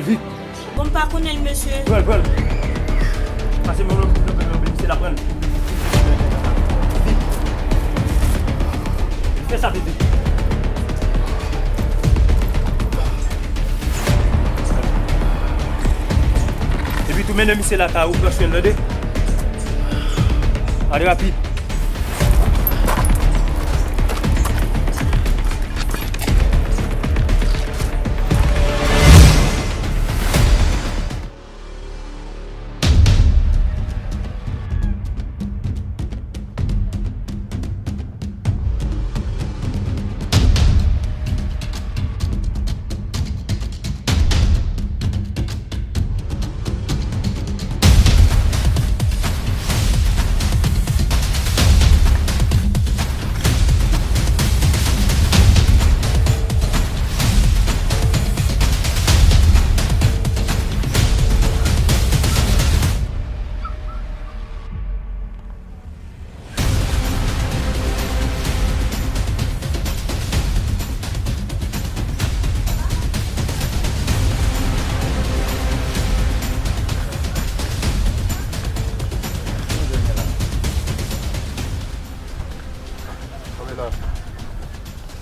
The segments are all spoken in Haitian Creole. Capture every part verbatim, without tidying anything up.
Vit. Bon, m pa konnen l, mesye. Pran l, pran l. Pase mwen, mwen, mwen, mwen, mwen, se la, pran l. Vit. Fè sa vit, vit. Epi tou mennen misye lakay ou, pran swen l, tande? Ale rapid.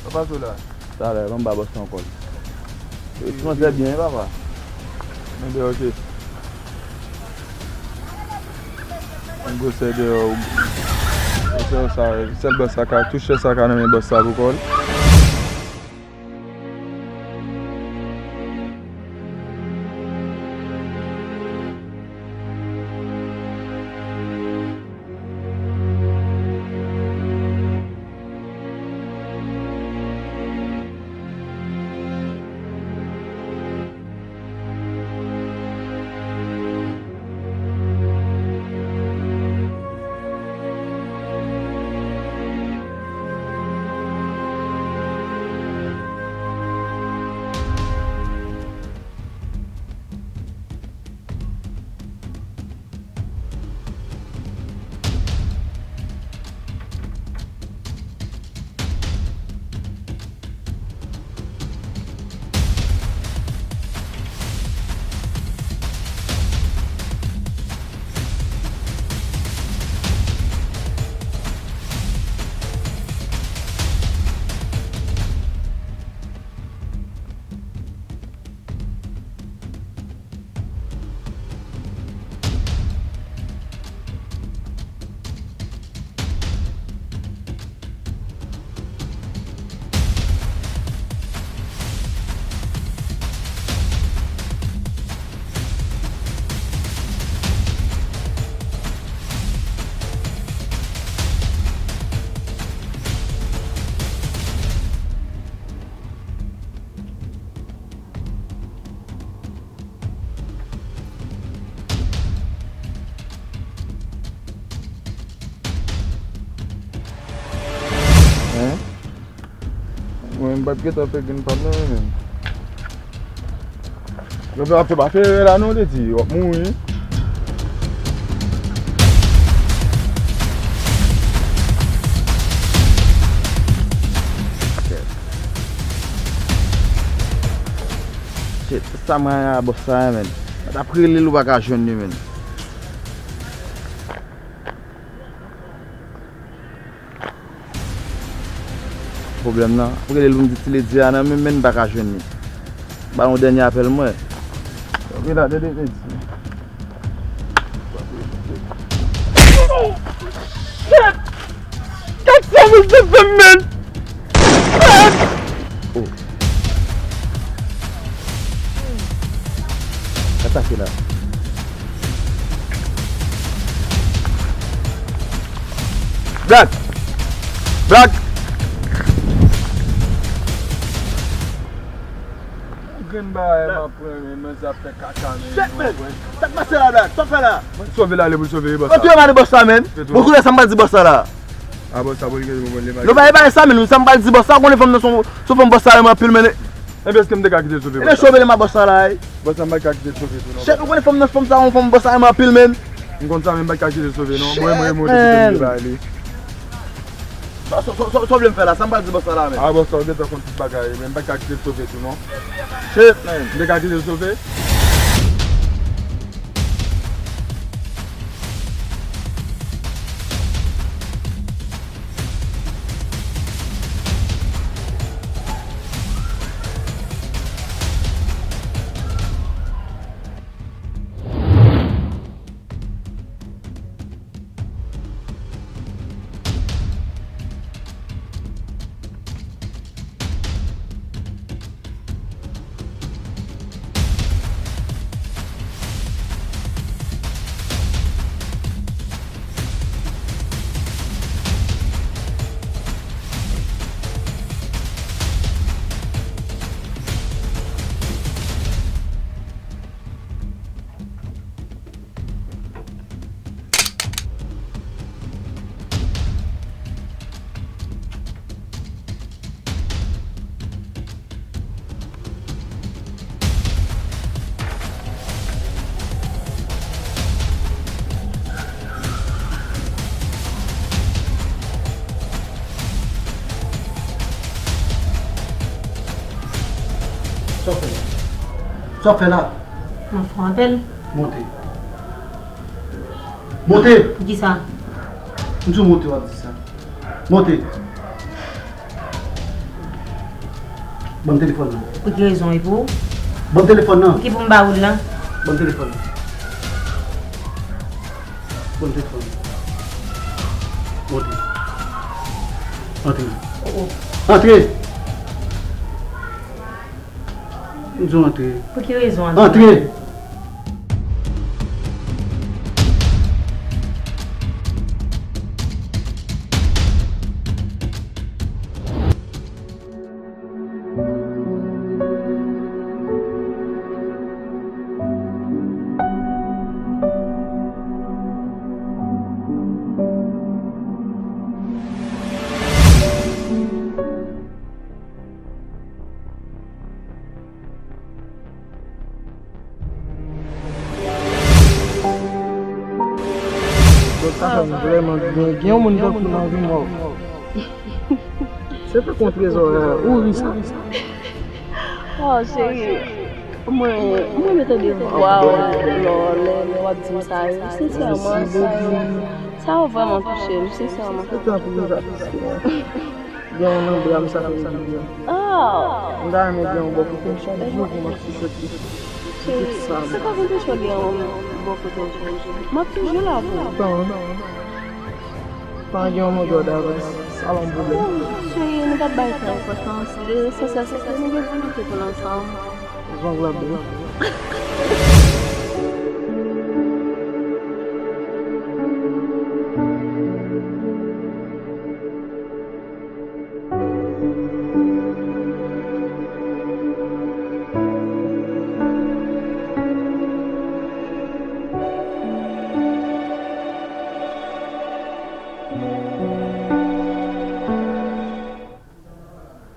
Sa pase la? Talè, ban m ba bòs la yon kòl. Li kòmanse byen, wi, papa. Men deyò, ok. Yon gwosè deyò. Gwosè sa, sèl bòs la ka, tout chè sa ka nan men bòs la pou kò l. Hein? Mwen, m pa t gentan fè grenn pa m nan, men. Yo pa fè, pa fè erè la non, w te di, w ap mouri. Shit, sa mwen a bòs sa, men. Mwen t ap rele l, ou pa ka jwenn li, men. Pwoblèm nan, ap rele l pou m di Ti Ledi a nan men m, men m pa ka jwenn li. Ba yon dènye apèl mwen. Wi la, de, de, de. Shit! Gad sa misye fè m, men! Shit! Oh. Sa k pase la? Black! Black! Grenn bagay m ap pran, men, men, sa ap fè kaka, men. Shit, men! Sa k pase la, Black? Sa w fè la? Mwen sove l ale pou l sove bòs la. Mwen touye mande bòs la, men. Bon, kounye a sa m pral di bòs la la? A, bòs la, pou li gen moun li. Non, pa, e pa sa, men, sa m pral di bòs la, ou konnen fanm nan se yon, se yon fanm bòs la renmen anpil, men. Enben, èske m te ka kite l sove bòs la? Ebyen, sove l, ma bòs la la, ey. Bòs la, m pa t ka kite l sove tou, non. Shit, ou konnen fanm nan se fanm sa, yon fanm bòs la renmen anpil, men. M konn sa, men m pa t ka kite l sove, non. Mwen, mwen, mwen, te kite m bay li. Sa, sa, sa, sa, sa w vle m fè la? Sa m pral di bòs la la menm? Ah, bòs la, ou gentan konn tout bagay, men m pa ka kite l sove tou non. Shit, man. M te ka kite l sove? Sa w fè la? Sa w fè la? Mwen fè yon apèl. Monte. Monte! Poukisa? M di w monte, w ap di sa. Monte. Ban m telefòn nan. Pou ki rezon e pou? Ban m telefòn nan. Pou ki pou m ba ou l lan? Ban m telefòn nan. Ban m telefòn nan. Monte. Antre. Oh, oh. Antre! M di w antre. Pou ki rezon antre? Antre! Sa fè m vrèman byen. Gen yon moun tankou w nan vi m, waw. Se tankou yon trezò rare. Ou ri sa. Oh, cheri. Mwen, mwen renmen tande vwa w lè, lè w ap di m sa yo. Sensèman, sa yo, sa yo vrèman touche m, sensèman. Se tankou yon zatis. Gen w nan bra m, sa fè m di byen. Ah! M ta renmen gen w bò kote m chak jou pou m ap sipòte. Cheri, se pa konn kesyon gen w bò kote w chak jou. M ap toujou la pou ou. Tan. Pa gen yon mond davans. Sa pa yon pwoblèm. Cheri, nou pa t bay tan enpòtans. Lesansyèl, se ke nou gen volonte pou n ansanm. Zong la bèl.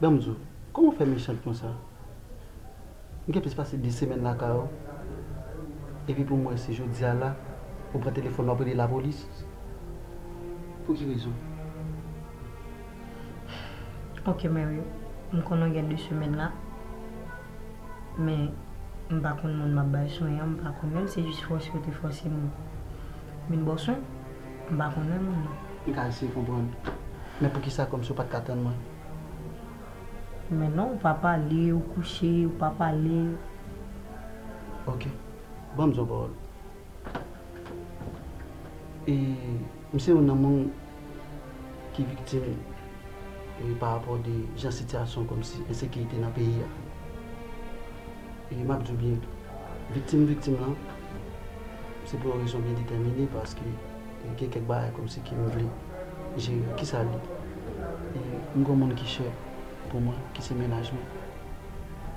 Ban m di w, kòman w fè mechan konsa? M gen plis pase de semèn lakay ou, epi pou m wè se jodi a la, ou pran telefòn ou ap rele lapolis. Pou ki rezon? Ok, Mario, m konnen w gen de semèn la, men m pa konn moun m ap bay swen an, m pa konnen l, se jis fòse yo te fòse m vin ba w swen, m pa konnen moun nan. M ka eseye konprann, men poukisa kòmsi w pa t ka tann mwen? Men non, ou pa pale, ou kouche, ou pa pale. Ok. Ban m di w yon pawòl. E, m se youn nan moun ki viktim, e, pa rapò de jan sitiyasyon kòmsi ensekirite nan peyi a. E m ap di w byen, viktim m viktim lan, se pou yon rezon byen detèmine, paske gen kèk bagay kòmsi ke m vle jere. Kisa l ye? E m gen yon moun ki chè pou mwen, ki se mennaj mwen.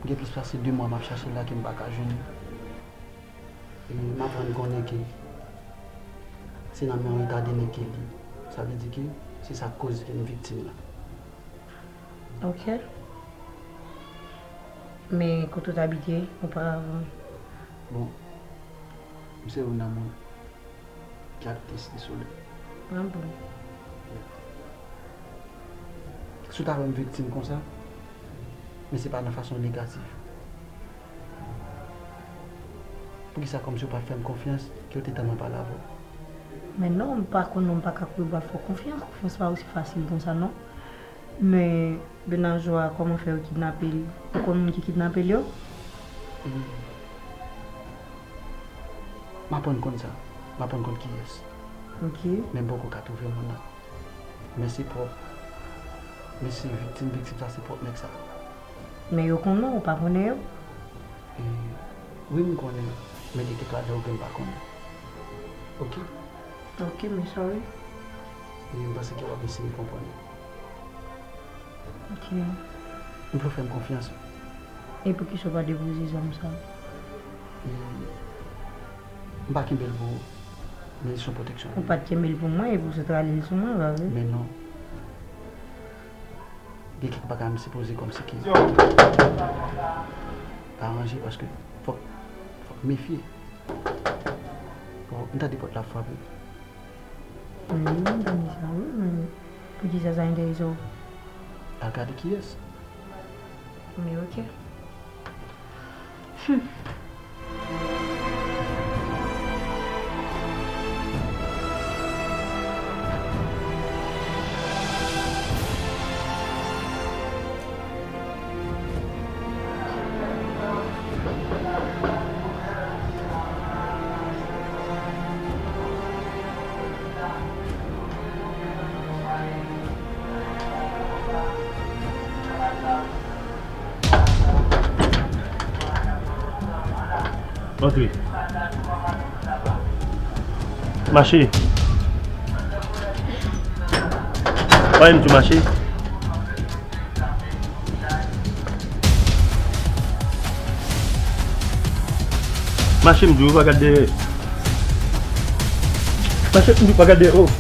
M gen plis pase de mwa m ap chache l la ke m pa ka jwenn li. E m aprann konnen ke se nan men yon eta de nèg ke l ye. Sa vle di ke se sa k koz ke m viktim la. Ok. Men kote w t abite oparavan? Bon, m se youn nan moun ki abite Site Solèy. Ah bon? Yeah. Si w ta wè m viktim konsa, men se pa nan fason negatif. Poukisa kòmsi w pa fè m konfyans ke w te tann mwen pale avè w? Men non, m pa konn non, m pa ka kwè w pral fè w konfyans. Konfyans pa osi fasil konsa non. Men Benajwa, kòman fè yo kidnape l? Ou konn moun ki kidnape l yo? Hmm. M aprann konn sa. M aprann konn kiyès. Ok. Men m poko ka twouve moun nan. Men se pwòp. Men se viktim, viktim sa se pwòp nèg sa. Men yo konnen w, ou pa konnen yo? E, wi, m konnen yo. Men gen kèk ladan yo ke m pa konnen. Ok? Ok, men sorry. E m panse ke w ap eseye konprann. Ok. M vle w fè m konfyans. E poukisa w pa depoze zam sa? E, m pa kenbe l pou ou. Men li se yon pwoteksyon. Ou pa t kenbe l pou mwen, epi w sot rale l sou mwen, pa vre? Men non. Gen kèk bagay m sipoze kòmsi ki pa ranje paske fòk, fòk mefye. Bon, m tande pòt la ap frape. Wi, m tande sa, wi, men poukisa sa enterese w? Al gade kiyès. Men ok. Hmm. Antre. Mache. Wè m di w mache. Mache m di w, pa gad dèyè. Mache m di w, pa gad dèyè, oh.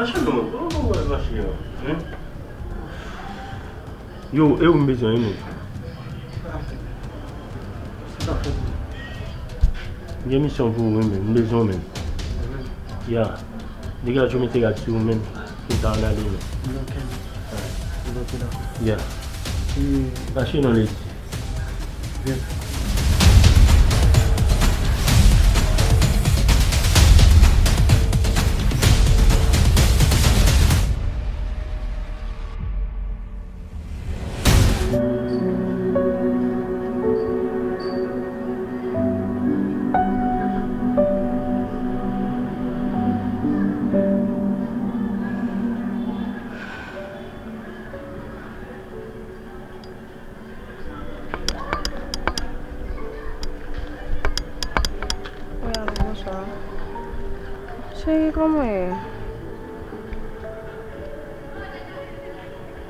Mache non, oh, oh, mache an. Hein? Yo, e ou m bezwen, wi, men. M gen misyon pou ou, wi, men. M bezwen w, men. Ya. Degaje w, mete rad sou ou, men. Pou ta ann ale, men. Ok, men. Ok, dakò. Ya. Mache non, lady. Vin. Wi, alo, bonswa. Cheri, kòman w ye?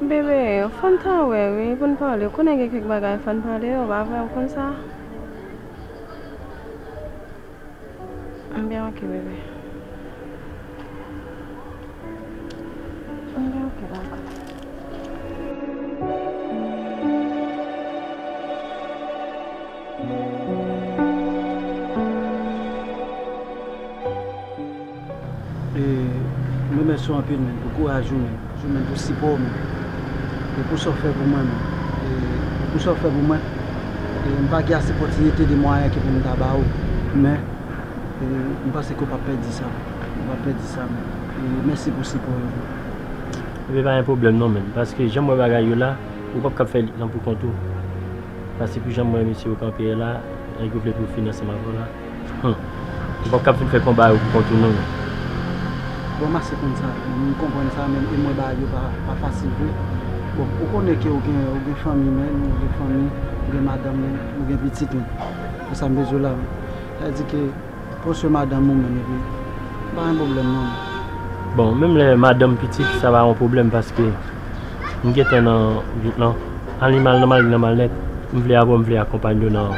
Bebe, fò n ta wè, wi, pou n pale. Ou konnen gen kèk bagay, fò n pale, ou pa vre, ou konn sa. M byen, ok, bebe. M byen, ok, dakò. E, m remèsye w anpil, men, pou kouraj ou, men. Jou, men, pou sipò w, men. E pou sa w fè pou mwen, men. E pou sa w fè pou mwen. E m pa gen ase pòtinite de mwayen ke pou m ta ba ou. Men, e, m panse ke w p ap pèdi sa. Ou p ap pèdi sa, men. E mèsi pou sipò w yo. Ebyen, pa gen pwoblèm non, men. Paske jan m wè bagay yo la, ou p ap kab fè lit lan pou kont ou. Paske pou jan m wè mesye yo kanpe a la, nèg yo vle pou yo fini ansanm avè w la. Hum. Ou p ap kab vin fè konba yo pou kont ou non. Bon, m ase konn sa, m konprann sa, men e mwen bagay yo pa, pa fasil vre. Bon, ou konnen ke ou gen, ou gen fanmi, men, ou gen fanmi, ou gen madanm, men, ou gen pitit, men. Se sa m bezwen la, men. Sa vle di ke pran swen madanm ou menm, epi pa gen pwoblèm non. Bon, menm lè madanm, pitit, sa pa yon pwoblèm paske m gentan nan wout lan. Ann li mal, nan mal, li nan mal nèt. M vle avè w, m vle akonpanye w nan,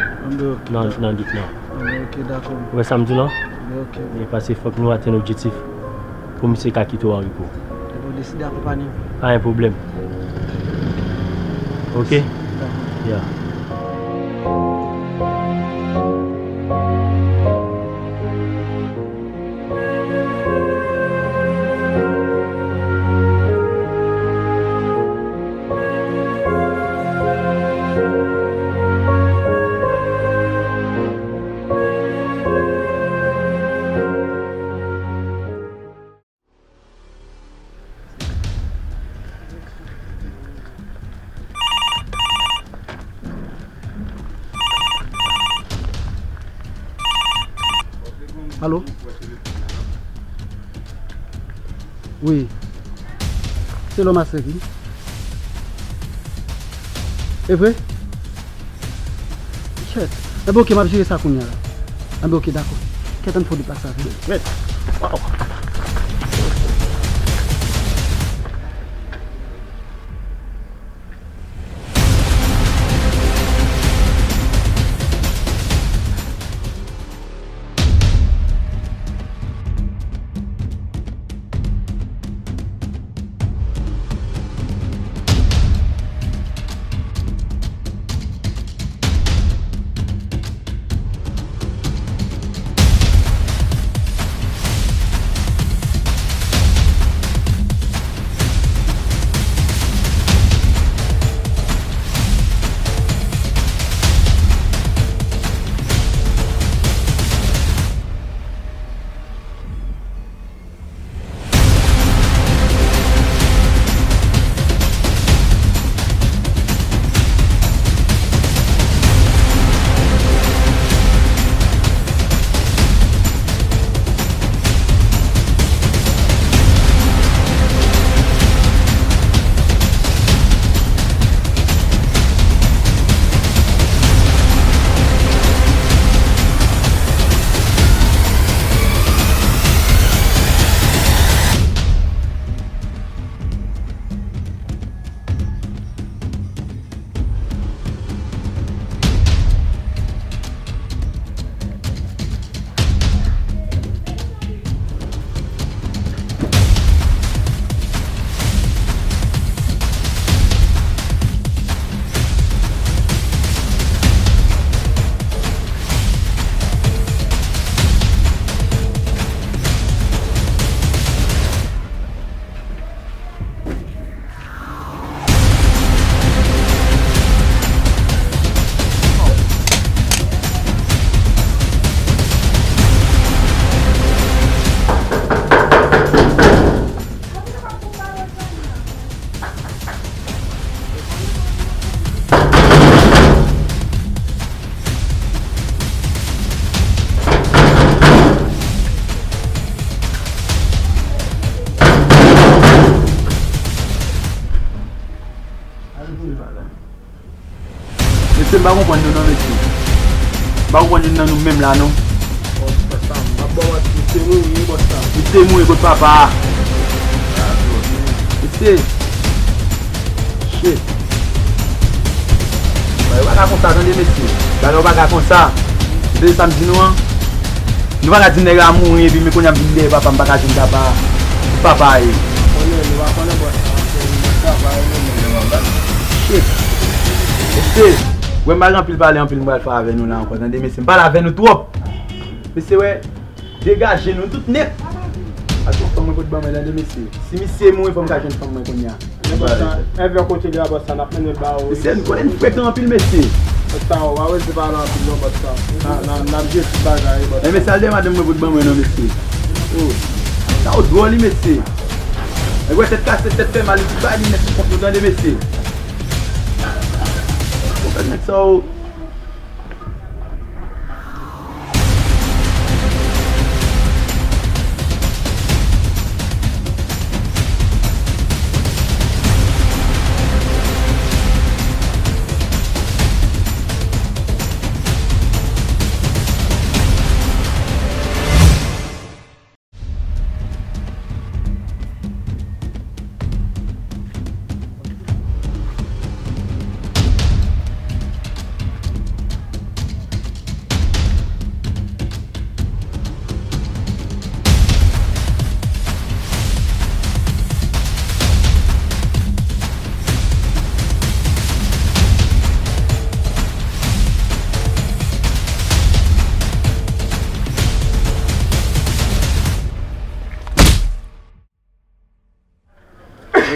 nan, nan wout lan. Anben, ok, dakò. Ou wè sa m di w lan? Anben, ok. E paske fòk nou atenn objektif pou misye ka kite w an repo. Epi w deside akonpanye m? Pa gen pwoblèm. Ok? Dakò. Ya. Alo? Wi. Se Loma Sèk, wi. E vre? Kèt. Enben, oke, m ap jere sa kounye a la. Enben, oke, dakò. Kèt, ann fè yon deplase avè m. Mèt. Waw. Mesye, m pa konprann nou non, mesye. M pa konprann youn nan nou menm la non. Bòs, sa m ap ba w manti, misye mouri wi, bòs la. Misye mouri kot papa a. Mesye. Shit. Bagay yo pa ka konsa, tande, mesye. Bagay yo pa ka konsa. Tande sa m di nou an? Nou pa ka di nèg la mouri epi men kounye a m vin dèyè papa m pa ka jwenn papa a. Kot papa a ye? Konnen, nou pa konnen bòs la, se yon travay nou menm. Shit. Mesye, wè m pa gen anpil pale anpil m pral fè avè nou la ankò, tande mesye. M pale avè nou twòp. Mesye, wè, degaje nou tout nèt. Ak yon fanm mwen pot ban mwen, tande mesye. Si misye mouri, fò m ka jwenn fanm mwen kounye a. Men bòs la, envè kote li a bòs la, n ap mennen l ba ou wi. Mesye, nou konnen n frekan anpil mesye. Bòs la, ou pa bezwen pale anpil non bòs la. N a, n a, n ap jere tout bagay wi bòs la. Men mesye, al dèyè madanm mwen pot ban mwen non mesye. Oh, sa ou dwòl wi mesye. Nèg wè tèt kase, tèt fè mal, li tout bagay li nèt sou kont nou tande mesye. Ou fè nèg sa ou.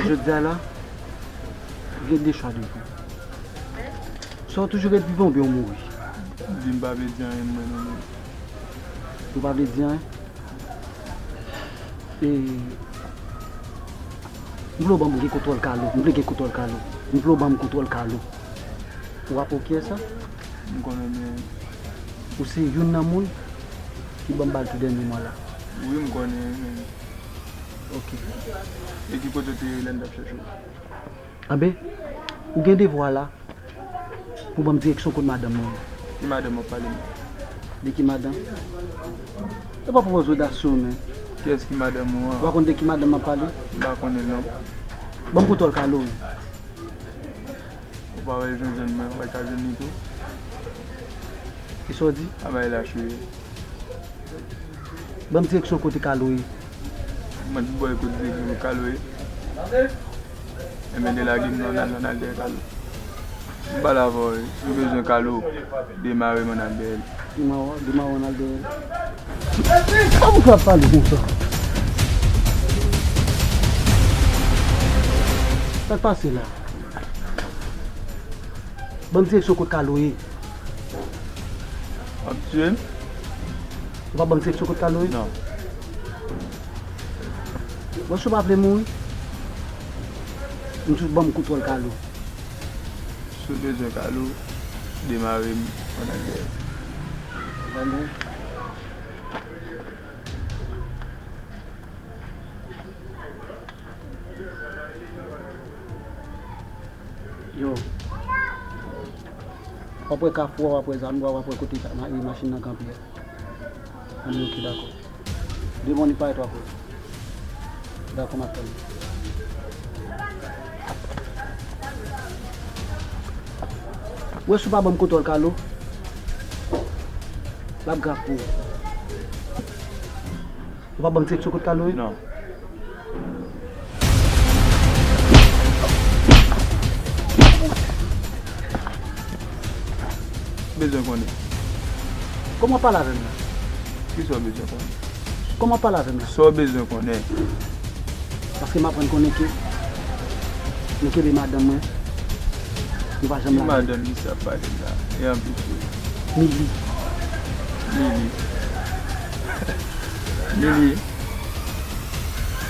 Jodi a la, ou gen de chwa devan ou. Swa w toujou ret vivan oubyen w mouri. Di m pa vle di anyen mwen non. Ou pa vle di anyen? E, m vle w ban m gen kontwòl Kalo. M vle gen kontwòl Kalo. M vle w ban m kontwòl Kalo. Ou raple w kiyès sa? M konnen byen. Ou se youn nan moun Li ban m bal tou dènye mwa la. Wi, m konnen, men. Ok. E ki kote w te ye lè n t ap chèche w? Anben, ou gen devwa la pou ban m direksyon kot madanm mwen. Ki madanm w ap pale m? De ki madanm? E pa pou poze w da sou men. Kiyès ki madanm ou an? Ou pa konn de ki madanm m ap pale? M pa konnen l non. Ban m kontwòl Kalo. Ou pa wè l jwenn jwenn mwen, ou pa ka jwenn li tou? Kisa w di? A bay la chire. Ban m direksyon kote Kalo ye. Mwen di bòy kote direksyon Kalo ye. Enben delage m nan, nan, nan, nan dèyè Kalo. M pale avè w, si w bezwen Kalo, demare m ann al dèyè l. Demare w, demare w ann al dèyè l. Kòman w fè ap pale konsa? Sa k pase la? Ban m direksyon kot Kalo ye. W ap tiye m? Ou pa ban m direksyon kot Kalo ye? Non. Bon, si w pa vle mouri, m di w ban m kontwòl Kalo. Si w bezwen Kalo, demare m ann al dèyè. Tande. Yo. W ap wè kafou a, w ap wè zam, w ap wè kote sa, ma-, machin nan kanpe a. Ann, ok, dakò. Devan li parèt, w ap wè. Dakò, m ap tann. Ou wè si w pa ban m kontwòl Kalo, l ap grav pou ou. Ou pa ban m direksyon kot Kalo ye? Non. Bezwen konnen. Kòman w ap pale avè m la? Kisa w bezwen konnen? Kòman w ap pale avè m la? Sa w bezwen konnen? Paske m aprann konnen ke nou kenbe madanm mwen. Nou pa janm lage. Ki madanm misye ap pale la? E anpil tou. Mili. Mili. Mili.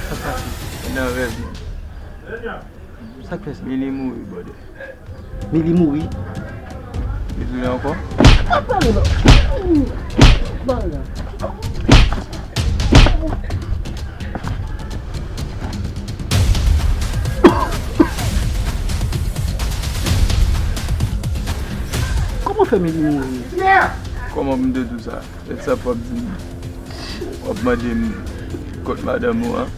Sa k pase? Nan rèv mwen. Sa k fè sa? Mili mouri, brother. Mili mouri. Li toujou ankò? Ap pale non. Pale la. Kòman fè Mili mouri? Kòman pou m te di w sa? E sa w ap di m? W ap mande m kot madanm ou an?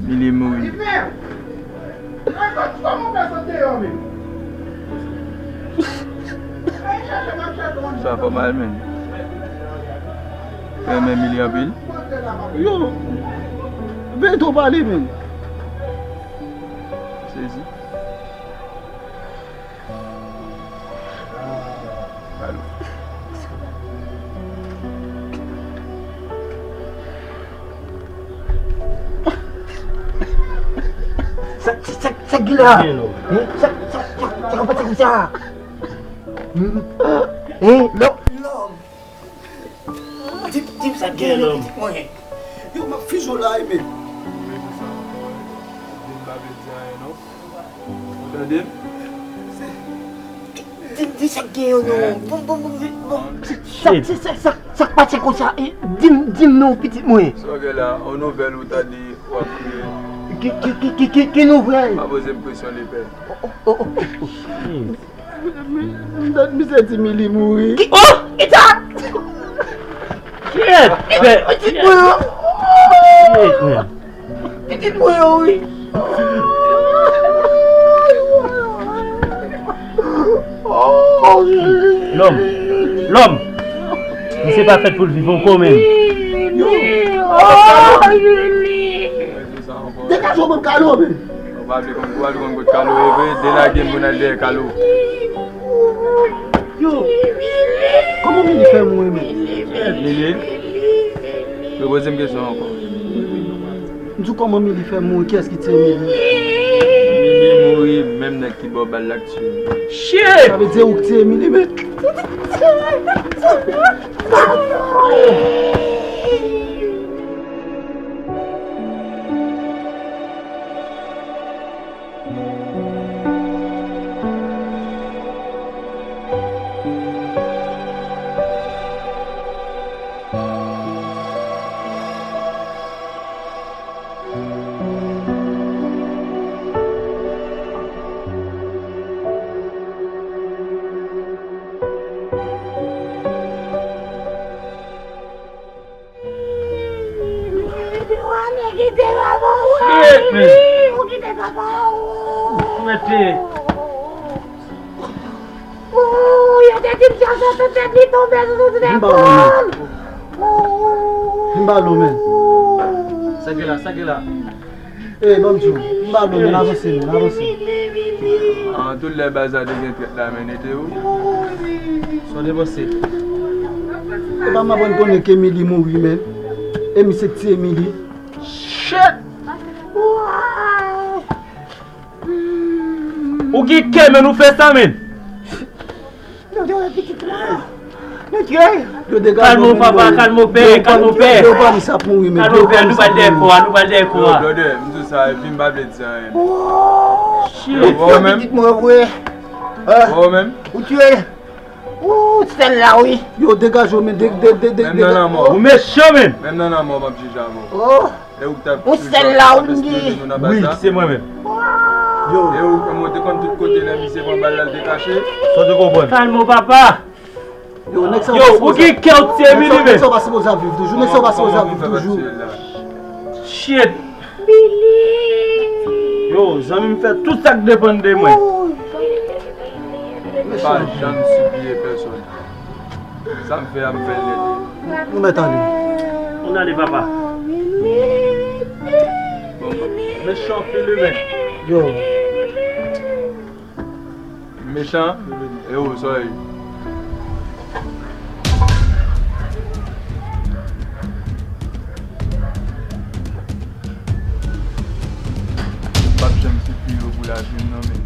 Mili mouri. Sa fè w mal, menn. Ou renmen Mili anpil? Yo, veye twò pale, menn. Sezi. Alo. Sa, sa, sa, sa ki la? Hein? Sa, sa, sa, sa k ap pase konsa? Hmm? Hein? Lòm. Di, di m sa k genyen, pitit mwen. Yo, m ap fize w la, wi, men. Ou pa vle di anyen, non. Ou tande m? Di, di sa k genyen, non. Bon, bon, bon, bon. Sa, sa, sa, sa, sa k pase konsa? E, di m, di m non, pitit mwen. Sa w gen la, yon nouvèl ou tande, w ap kriye. Ki, ki, ki, ki, ki, ki nouvèl? Pa poze m kesyon, lepè. Oh, oh, oh, oh, oh. M tande misye di Mili mouri. Ki, oh! Ki sa? Shit! Pitit mwen an. Shit, man. Pitit mwen an, wi. Lòm. Lòm. Misye pa fèt pou l viv ankò, menm. Degaje w, ban m Kalo, men. Ou pa vle konn, ou pa vle konn kot Kalo ye vre, delage m pou n al dèyè Kalo. Yo, kòman Mili fè mouri, men? Mili? Repoze m kesyon ankò. M di w kòman Mili fè mouri, kiyès ki tiye Mili? Mili mouri, menm nèg ki ba w bal la k tiye l. Shit! Sa vle di ou k tiye Mili, men. Mete. Ooh, yo te di m sa sou tèt li tonbe sou tèt li. Vin ba w men. Vin ba w men. Sa gen la, sa gen la. Ey, ban m di w. Vin ba w men, avanse men, avanse. An tout lè baz la te gen trèt la men, nete ou. Sa w te panse? E pa m aprann konnen ke Emily mouri men. E misye k tiye Emily. Shit! Ou gen kè men ou fè sa men. Nou te wè pitit la. Nou te wè. Yo degaje w men. Kalme w papa, kalme w pè, kalme w pè. Yo pa misye ap mouri men. Kalme w pè, nou pral dèyè kò a, nou pral dèyè kò a. Yo, brother, m di sa epi m pa vle di anyen. Shit. Yo, pitit mwen vre. Ou te wè. Ou sèl la wi. Yo degaje w men de de de de. Menm nan lanmò. Ou mechan men. Menm nan lanmò m ap jije avè w. E ou ki t ap toujou ap espyone nou nan baz la? Wi, se mwen menm. Yo. E ou, e mwen te konn tout kote lè misye pran bal la, l te kache. Sa w te konprann? Kalme w papa. Yo, nèg sa yo, ou gen kè w tiye Emily men. Nèg sa yo pa sipoze ap viv toujou. Nèg sa yo pa sipoze ap viv toujou. Shit. Yo, zanmi m fè tout sa k depann de mwen. Pa janm sipliye pèsòn. Sa m fè a, m fè l nèt. Nou mèt ale. Ann ale, papa. Bon, mechan anpil wi men. Yo. Mechan? E ou, sòy. M p ap janm sipliye w pou lavi m non men.